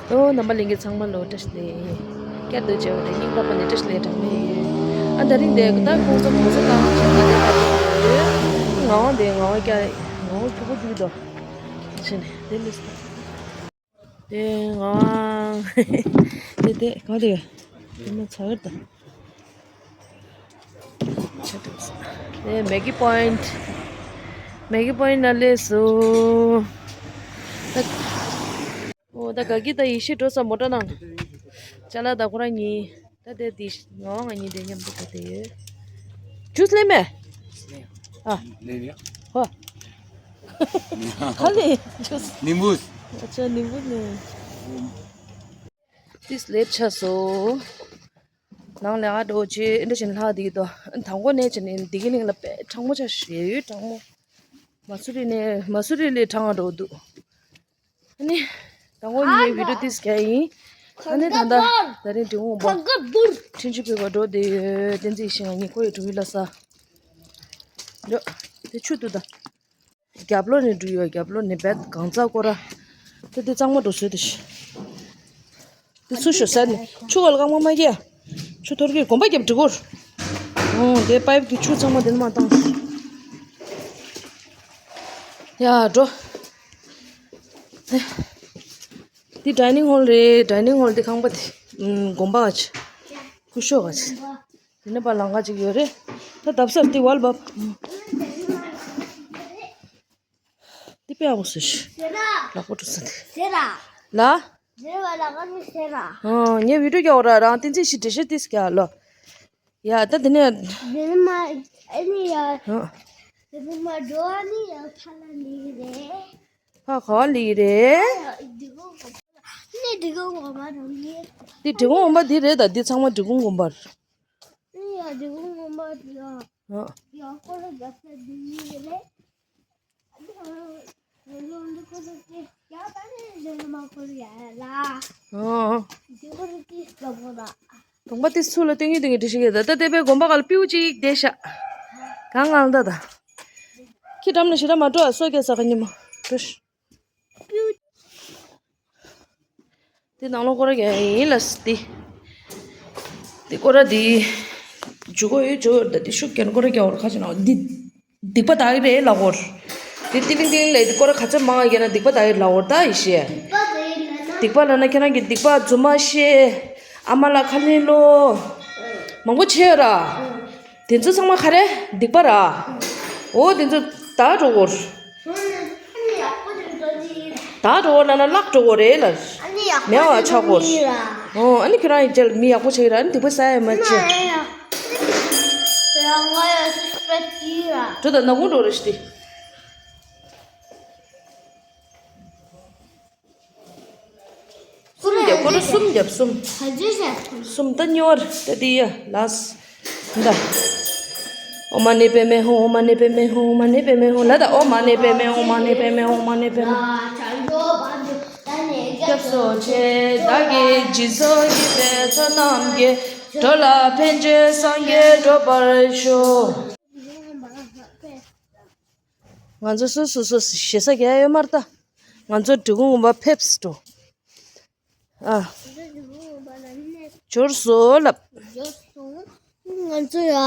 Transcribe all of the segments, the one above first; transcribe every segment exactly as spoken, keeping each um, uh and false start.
ཨོ་རྣམ་པ་ལྷན་རྒྱས་ཚང་མ་ལོ་བཀྲ་ཤིས་བདེ་ལེགས། བསྐྱར་དུ་མཇལ་བ་དེ་སྙིང་ཐག་པ་ནས་བཀྲ་ཤིས་བདེ་ལེགས་གྲངས་མེད་ཡོད། ཨ་ད་རིང་དེ་ད་ཁོང་ཚོ་གོང་ས་ཏང་ཆེན་ག་ནས་ཕར་ཡོད། ངག་དབང་དེ་ངག་དབང་སྐྱ་ངག་དབང་ཁྱུག་པོ་བརྒྱུད་དོ། ཕྱིན་ནས་དེ་ལུས་སོ། དེ་ང་དེ་དེ་ག་དེ་དེ་མ་ཚ་བར་དང་། དེ་མེ་གི་པོ་ཡིན། མེ་གི་པོ་ཡིན་ན་ལས་སུ། ད་ཨོ་ད་ག་གི་ད་ཡེ་ཤེས་འགྲོ་ས་མོ་ཊ་ནང་། ཅ་ལག་ད་ཁོ་རང་གཉིས། ད་དེ་དེ་ང་བ་ང་གཉིས་དེ་མཉམ་དུ་ག་དེ་ཡོད། ཇུས་ལེན་མེ། ཨ། ལེན་ཡ། ཧོ། ཧ་ལེ། ཇུས། ནིམ་བུ། ཨ་ཅག་ནིམ་བུ་ནི། ཏིས་ལེབ་ཆ་སོ། ནང་ལས་ཨ་འགྲོ་ཅི་འདྲ་བཞིན་ལྷག་འདི་གི་དོ། དང་པོ་ནས་ཅི་ནས་འདི་གི་གླིང་ལ་པེ་གྲང་མོ་ཆ་ཞེ་ཡོད་གྲང་མོ། མ་སུ་རི་ནས་མ་སུ་རི་ལས་གྲང་བ་འགྲོ་འདུག་ཨ་ནི། དང་པོ་ངའི་བི་ཌིའོ་ཏིས་ག་ཡིན། ཨ་ནི་ད་ལྟ་ད་རིང་དྲི་བོང་པ། ཁྲིན་ཆུ་བོད་པ་འགྲོ་བསྡད་ཡོད་བསྟན་འཛིན་ཤིང་ང་གཉིས་ཁོ་ཡི་གྲུ་ཡི་ལ་ས། འགྲོ། དེ་ཆུ་འདུག་ད། རྒྱབ་ལོགས་ནས་འགྲོ་ཡོད་རྒྱབ་ལོགས་ནས་བེད་གང་ཚ་སྐོར་ར། ད་དེ་གཙང་མ་འགྲོ་སྲོལ་དེ་ཤི། དེ་ཚུར་ཤོག་ཟེར་ནས་ཆུ་བ་ལ་རྐང་པ་མ་སྐྱེ། ཆུ་ཐོར་གི་གོམ་པ་རྒྱབ་འགྲོ་གོ། ཨོ་དེ་པའིབ་ཀྱི་ཆུ་ཚང་མ་དེ་ནས་མ་བཏང་། ཡ་འགྲོ། དེ་ཌའི་ནིང་ཧོལ་རེད། ཌའི་ནིང་ཧོལ་དེ་ཁང་པ་དེ་གོམ་པ་ག་ཆེ། སྐུ་ཞོགས་ག་ཆེ། དེ་ནས་པ་ལང་ཀ་ཅིག་ཡོད་རེད། ད་བརྡབ་གསར་དེ་ཝལ་བབ། འདི་དཔེ་ཡག་པོ་བཟོས་ཤག་ཟེར་ར། ལག་པ་འགྲོ་ས་འདི། ཟེར་ར། ལ། ཟེར་བ་ལ་ང་ནི་ཟེར་ར། ཨོ་ངས་བི་ཌིའོ་རྒྱག་ར་རང་བསྟན་འཛིན་ཞིག་འགྲེལ་བཤད་ཏིས་རྒྱག་ལོ། ཡ་ད་འདི་ནས། འདི་ནི་མ་ཨ་ནི་ཡ། ཨོ། འདི་ནི་མ་འགྲོ་ཨ་ནི་ཡ་ཁ་ལ་ནི་རེད། ཧ་ག་ལི་རེད། འདི་གོ་གོ་ནི་འདི་གོ་གོ་མ་རུང་ནི། འདི་འབྲི་གུང་ངོ་མ་འདི་རེད་ད། འདི་ཚང་མ་འབྲི་གུང་ངོ་མ་རེད། ནི་ཡ་འབྲི་གུང་ངོ་མ་རེད། ཨ། ཡ་ཀོ་ལ་རྒྱབ་ས་འདི་རེད། འདི་ཀོ་ལ་ཡ་ད་ནི་འདི་མ་ཀོ་ལ་ཡ་ལ། ཨ། འདི་ཀོ་ལ་ཏི་ལ་བོ་ད། དང་པ་དེ་ཚུར་ལ་སྟོན་གྱི་སྟོན་གྱི་འདྲི་ཤེས་ཀྱི་ད་ལྟ་དེ་པའི་དགོན་པ་ག་ལ་པིའུ་ཅིག་བསྡད་ཤག་གང་ངང་ད་ད། ཁྱི་འགྲམ་ནས་ཞེ་དྲག་མ་འགྲོ་ཨ། སོ་སྐྱ་ས་ག་ཉི་མ་འགྲོ་ཤི། དེ་ནང་ལོགས་སྐོར་ར་རྒྱག་ཡིན་ལ་སི་དེ། དེ་སྐོར་ར་དེ། འཇུ་གོ་ཡོད་འཇུ་ཡོད་ད་དེ་ཤུགས་རྒྱན་སྐོར་ར་རྒྱག་བར་ཁ་ཅིག་ན་འདི། སྡིག་པ་དག་གི་རེད་ལབ་གོ། དེ་ཏི་ལིང་ཏི་ལིང་ལས་དེ་སྐོར་ར་ག་ཚོད་མང་ཡོད་ན་སྡིག་པ་དག་གི་ལབ་གོ་ད་ཡི་ཤེས། སྡིག་པ་ལབ་ན་ཁྱེད་རང་གི་སྡིག་པ་རྫུན་མ་བཤད། ཨ་མ་ལ་ཁ་ལེན་ལོ། མང་པོ་བྱས་ཡོད་ར། དེ་ཚོ་ཚང་མ་ག་རེ་སྡིག་པ་ར། འོ་དེ་ཚོ་དག་འགྲོ་གོ། དག་འགྲོ་གོ་ལབ་ན་བརླག་འགྲོ་གོ་རེད་ལ། མེད་པ་ཆགས་གོ། འོ་ཨ་ནི་ཁྱོད་རང་ཡི་རྗེས་ལ་མི་ཡག་པོ་ཆགས་ཀྱི་ར། ཨ་ནི་སྡིག་པ་བསགས་ཡ་མ་བྱེད། འགྲོ་ད་ནག་ཁུང་འགྲོ་རེ་ཞིག་སྟེ། གསུམ་རྒྱབ་ཀོ་ར་གསུམ་རྒྱབ་གསུམ། གསུམ་ད་གཉིས་པ་ད་དེ་ཡ་ལ་སི། འདི། ཨོཾ་མ་ཎི་པདྨེ་ཧཱུྃ། ཨོཾ་མ་ཎི་པདྨེ་ཧཱུྃ། ཨོཾ་མ་ཎི་པདྨེ་ཧཱུྃ་ལབ་ད། ཨོཾ་མ་ཎི་པདྨེ་ཧཱུྃ། ཨོཾ་མ་ཎི་པདྨེ་ཧཱུྃ། ཨོཾ་མ་ཎི་པདྨེ་ཧཱུྃ། སྐྱབས་སུ་མཆི། བདག་གིས་སྦྱིན་སོགས་བགྱིས་པའི་ཚོགས་རྣམས་ཀྱིས། འགྲོ་ལ་ཕན་ཕྱིར་སངས་རྒྱས་འགྲུབ་པར་ཤོག་ང་ཚོ་སོ་སོ་སོ་ཞེ་ས་རྒྱག་ཡོད་མ་རེད་ད། ང་ཚོ་འབྲི་གུང་དགོན་པ་ཕེབས་འགྲོ། ཨ། འབྱོར་སོང་ལབ། ང་ཚོ་ཡ།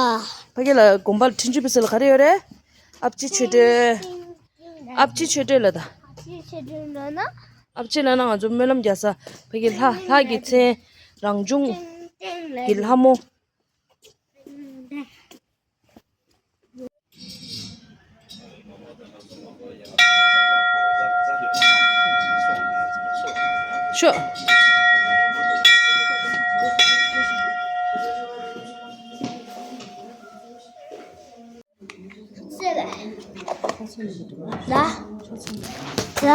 ཕ་གི་ལ་དགོན་པ་ལ་འཕྲིན་བཅོལ་བའི་སྲོལ་ག་རེ་ཡོད་རེད། ཨ་ཕྱི་ཆོས་སྒྲོན། ཨ་ཕྱི་ཆོས་སྒྲོན་ལ་ད། ཨ་ཕྱི་ལ་ན་ང་ཚོ་སྨོན་ལམ་རྒྱག་ས་ཕ་གི་ལྷ་ལྷ་གི་མཚན་རང་བྱུང་གི་ལྷ་མོ། ཤོ། ལ། ལ།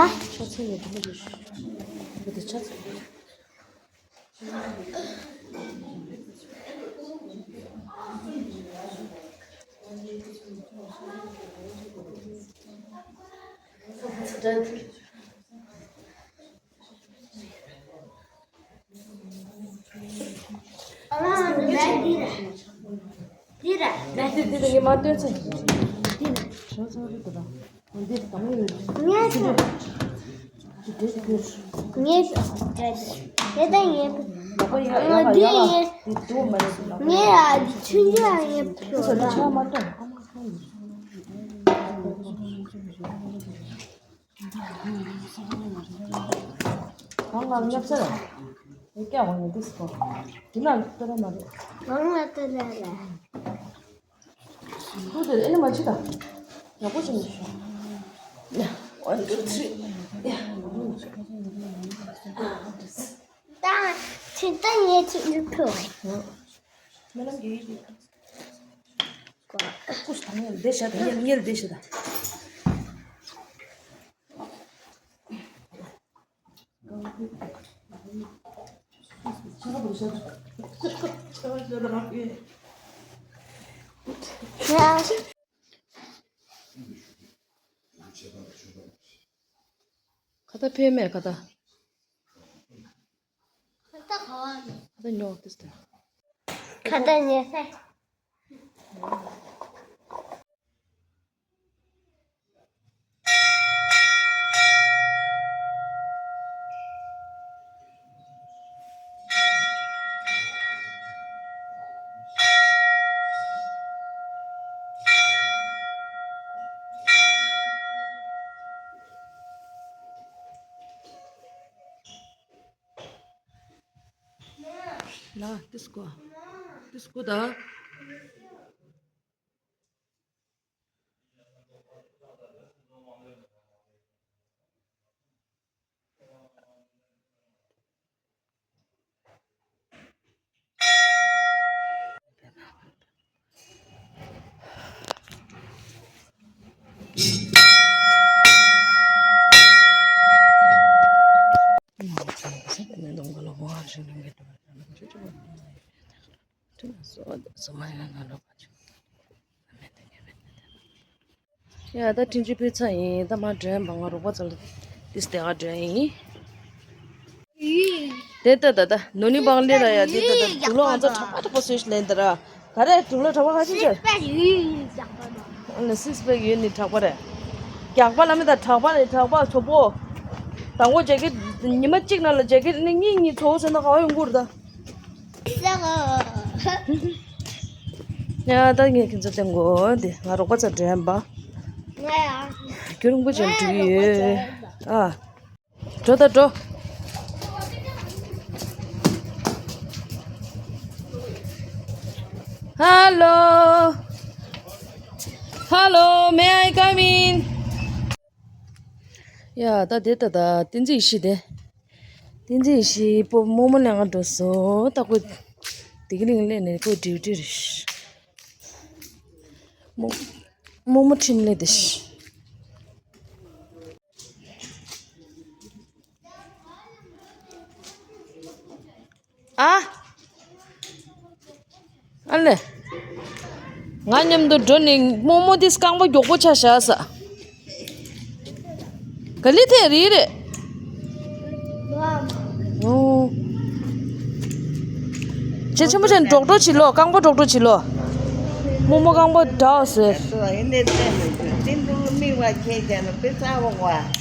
ངས་དེ་ལྟ་ངས་འདི་ངས་ངས་ཨ་འདི་ཆུང་ཆུང་ཨ་ངས་ཕྱོགས་ལ། གང་ང་ཉོབ་ས་རེད། ཡོད་ཀྱང་འོང་ངས་འདི་སོ། འདི་ན་ལྟ་ར་མ་རེད། གང་ལ་ལྟ་ར་རེད། ཁུ་དེ་ཨེ་ནི་མ་ཅི་ད། ཡག་པོ་བྱུང་ཤོག་ཡ། One, two, three. ཡ། ད་ཁྱེད་ད་ངས་ཁྱེད་འདི་ཕུ། མེ་ལམ་གྱི་ཡིག་དེ། ཀུ་ཤ་དང་ངེར་བསྡད་བཞག་དང་ངེར་ངེར་བསྡད་བཞག་དང་། ཁ་ཏ་ཕེ་མེ་ཁ་ཏ། ཁ་ཏ་ཉོག་ཏིས་ཏ། ཁ་ཏ་ཉེ་ཧེ། ལ་ཏིས་ཀོ། ཏིས་ཀོ་ད། ཡ་ད་ཐིན་ཅི་ཕི་ཚ་ཡིན། ད་མ་འགྲོ་ཡིན་པ། ང་རོགས་པ་ཚོ་ལ་ཏིས་དེ་ག་འགྲོ་ཡིན། དེ་ལྟ་ད་ལྟ་ནོ་ནི་བང་ལེ་ར་ཡ་དེ་ལྟ་ད་དུག་ལོག་ང་ཚོ་གྲགས་པ་གྲགས་པ་སུས་ལེན་ད་ར། ག་རེ་དུག་ལོག་གྲགས་པ་ག་ཅི་ཅར། ཨ་ནི་སིགས་པེག་ཡོད་ནི་གྲགས་པ་རེད། རྒྱག་པ་ལ་མི་ད་གྲགས་པ་རེད། གྲགས་པ་ཚོ་པོ། དང་པོ་ཇེ་ཀེ་ཊི་ཉི་མ་གཅིག་ནང་ལ་ཇེ་ཀེ་ཊི་ནི་གཉིས་གཉིས་ཚོ་བོ་ཟེར་ན་ག་བ་ཡོང་གི་རེད་ད། ཡ་ད་ངས་ཁྱེད་ཚོ་སྟོན་གོ་འདི་ང་རོགས་པ་ཚོ་འགྲན་པ། ང་ཡང་། ཁྱོད་རིང་པོ་ཅན་འགྲིག་ཡོད་ཨ། འགྲོ་ད་འགྲོ། Hello. Hello, may I come in? ཡ་ད་དེ་ད་ད་བསྟན་འཛིན་ཡེ་ཤེས་དེ། བསྟན་འཛིན་ཡེ་ཤེས་པོ་རྨོ་མོ་ལེན་ག་འགྲོ་སོང་། ད་ཁོ་དེ་གི་ལིང་ལེན་ནས་ཁོ་ཌིའུ་ཊི་རེད། རྨོ་རྨོ་མོ་འཕྲིན་ལས་དེ། ཨ། ཨ་ལེ། ང་མཉམ་དུ་འགྲོ་ནས་རྨོ་མོ་དེ་རྐང་པ་མགྱོགས་པོ་ཆགས་བཞག་ས། ག་ལི་ཐེ་རི་རེད། ཨོ། ཆེ་ཆེན་པོ་ཆེན་འགྲོགས་འགྲོ་བྱེད་ལོ། རྐང་པ་འགྲོགས་འགྲོ་བྱེད་ལོ། རྨོ་མོ་རྐང་པ་འདྲ་ཟེར།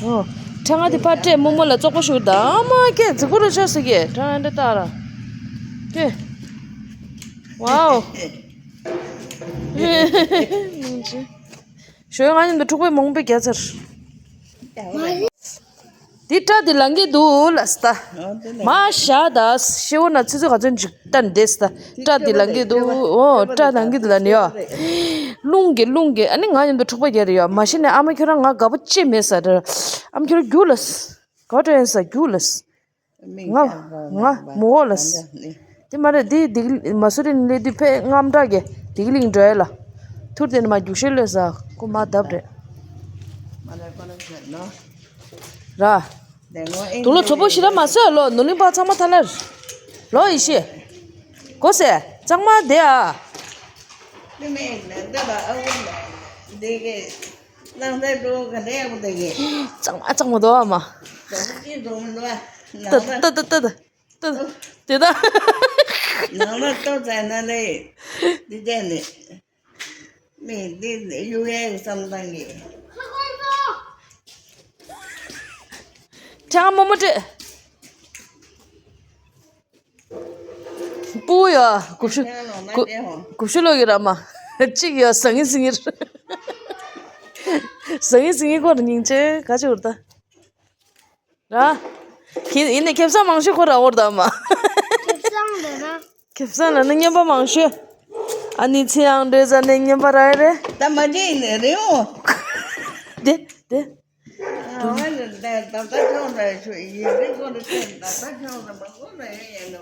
ཨོ། ཕྲེང་ང་དེ་ཕར་སྤྲད། རྨོ་མོ་ལ་བཙོག་པོ་ཞུགས་ད་མ་སྐད་རྫིག་པོ་རུ་ཆགས་སུ་སྐད་ཕྲེང་ང་འདྲ་ལྟ་ར། ཀེ། ཝའོ། ཞོ་ང་མཉམ་དུ་འཁྲུག་པའི་མོང་པའི་རྒྱ་ཚར། འདི་སྐྲ་འདི་ལང་གི་འདུག་ལ་སྟ། མ་ཤ་ད་ཤེའུ་ན་ཚི་ཚི་ག་ཚོད་འཇིག་ལྟ་འདེས་ད། སྐྲ་འདི་ལང་གི་འདུག་ཨོ་སྐྲ་ལང་གི་འདུག་ལ་ནི་ཡ། རླུང་གི་རླུང་གི་ཨ་ནི་ང་མཉམ་དུ་འཁྲུག་པ་རྒྱག་རེ་ཡ། མ་གཞི་ནས་ཨ་མ་ཁྱོད་རང་ང་དགའ་པོ་ཅི་མེད་ས་རེད། ཨ་མ་ཁྱོད་རང་རྒྱུག་ལ་ས། ག་བ་དྲན་ས་རྒྱུག་ལ་ས། ང་ང་མོ་ལ་ས། དེ་མ་རེད་དེ་དེ་མ་སུ་རི་ནས་སླེབས་དུས་ཕེ་རྔམ་དྲག་གི་དེ་གི་ལིང་འགྲོ་ཡ་ལ། ཐུར་དེ་ནས་མ་རྒྱུག་ཤེས་ལོས་ས་ཁོ་མ་བརྡབ་རེད། ར། དུག་ལོག་གྲོགས་པོ་ཞི་ར་མ་ཟོས་ལོ། ནོར་གླིང་པ་ཚང་མ་ཐ་ལར། ལོ་ཡེ་ཤེས། གོ་སེ་གཙང་མ་དེ་ཨ། གཙང་མ་གཙང་མ་དོ་ཨ་མ། ད་ད་ད་ད་ད། དེ་ད། ནང་ལ་ལྟོ་བཙལ་ན་ལེ། འདི་བཙལ་ནས། མི་འདི་གཡུག་ཡས་བསམ་བཏང་གི། ཁྱེད་རང་རྨོ་མོ་སྤྲད། སྤུ་གུ་ཡོད། དགུ་བཅུ། དགུ་དགུ་བཅུ་ལོ་ཡོད་ར་མ། གཅིག་ཡོད། ཟང་ངེ་ཟིང་ངེ་རེད། ཟང་ངེ་ཟིང་ངེ་ཁོ་ར་སྙིང་རྗེ་ག་ཅི་བར་ད། ར། ཁྱེད་ཡིན་ནས་ཁེ་བཟང་མང་ཤོས་ཁོ་ར་འོར་ད་མ། ཁེ་བཟང་རེད་ར། ཁེ་བཟང་ལ་ནི་རྔན་པ་མང་ཤོས། ཨ་ནི་ཚེ་ཡང་འདྲེ་ཟ་ནས་རྔན་པ་ར་རེད། ད་མ་འདྲེ་ཡིན་ནས་རེད་འོ། དེ་དེ། ཨ་ད་ད་ཆོག་ར་ཆོག་ཡིན་རེད་ཁོ་ར་ད་ད་ཆོག་ར་མ་ཁོ་ར་ཡིན་ཡིན་ནོ།